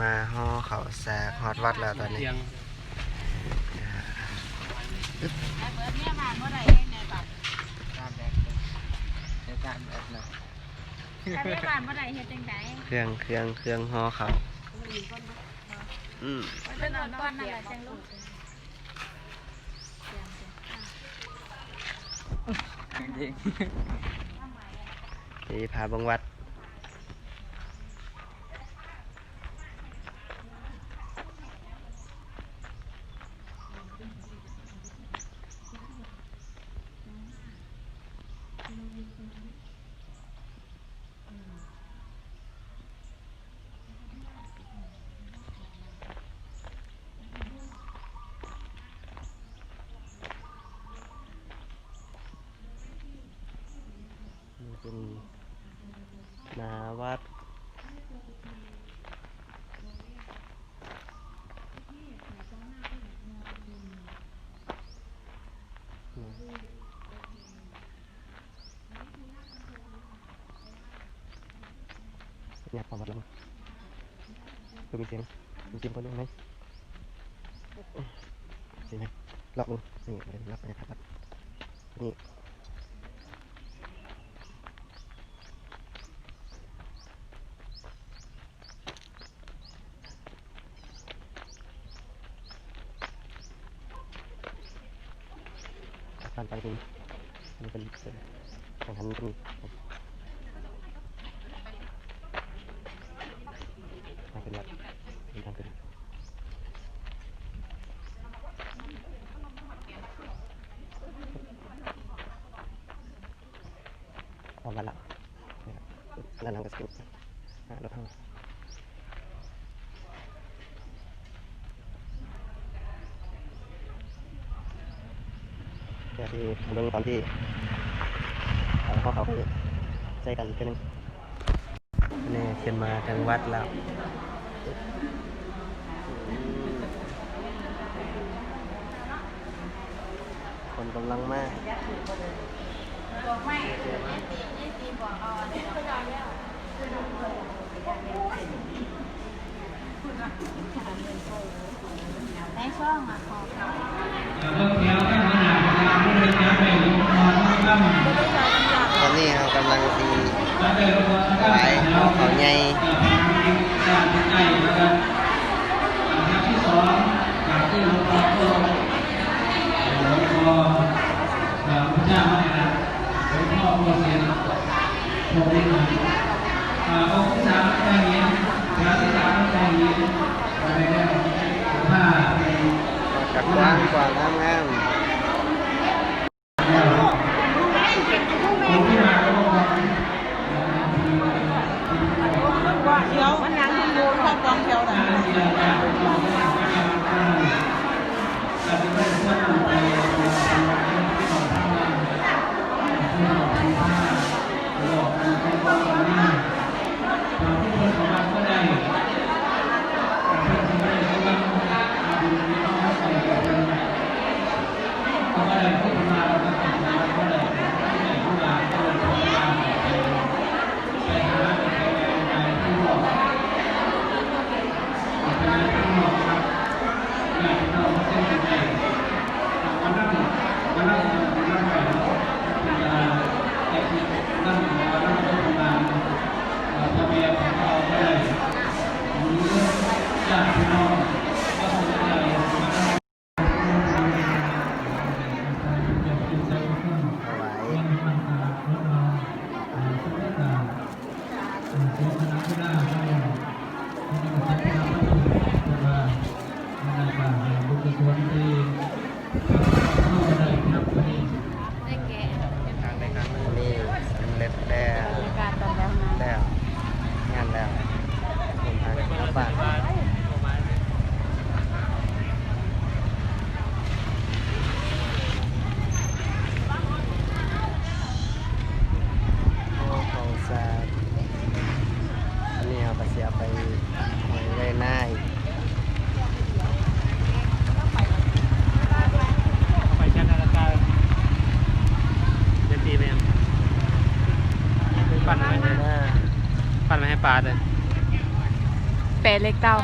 ມາຫໍ່ເຂົ້າສາກຮອດວັດແລ້ວຕອນນີ້. ເຄື່ອງ ເຄື່ອງ ເຄື່ອງຫໍ່ເຂົ້າ. ອືມ ໄປນອນກ່ອນນັ້ນແຫຼະ ຈັ່ງລົງ. ນີ້ພາເບິ່ງວັດ. ນີ້ເປັນໜ້າວັດ. ຍັບເຂົ້າມາລະ ຄືມີສຽງ ມີສຽງຄົນຢູ່ຂ້າງໃນ ເຫັນໄໝ? ລອກເບິ່ງ ນີ້ ລັບບັນຍາກາດວັດ ນີ້. ຜ່ານໄປເປັນ ອັນນີ້ເປັນ ເປັນ ທາງຫັ້ນເປັນ ທາງຂຶ້ນວັດ ເປັນທາງຂຶ້ນ. ຮອດວັດລະ ນີ້ລະ ດ້ານຫຼັງກໍຊິເປັນ ອ່າ ລົດເຮົາ ດຽວຊິເບິ່ງຕອນທີ່ເຮົາເຂົ້າໄປໃສ່ກັນອີກເທື່ອໜຶ່ງ. ນີ້ຂຶ້ນມາເທິງວັດແລ້ວ ຄົນກຳລັງມາ. ຕອນນີ້ເຮົາກຳລັງຊິຖວາຍຫໍ່ເຂົ້າໃຫຍ່. ກະກວ້າງກວ້າງງາມໆ. ໄດ້ແກະ ອັນນີ້ສຳເລັດແລ້ວ ແລ້ວ ງານແລ້ວ ເດີນທາງກັບບ້ານ. ໂອ້ ເຂົ້າສາກ ອັນນີ້ເຮົາກະຊິເອົາໄປຫ້ອຍໄວ້ນາອີກ. ໄປແຊນທາລາກາ ເປັນຕີແມ່ນ ປັ່ນໄວ້ໃຫ້ ປັ່ນໄວ້ໃຫ້ປາເດີ້. ແປເລກເຕົ້າ.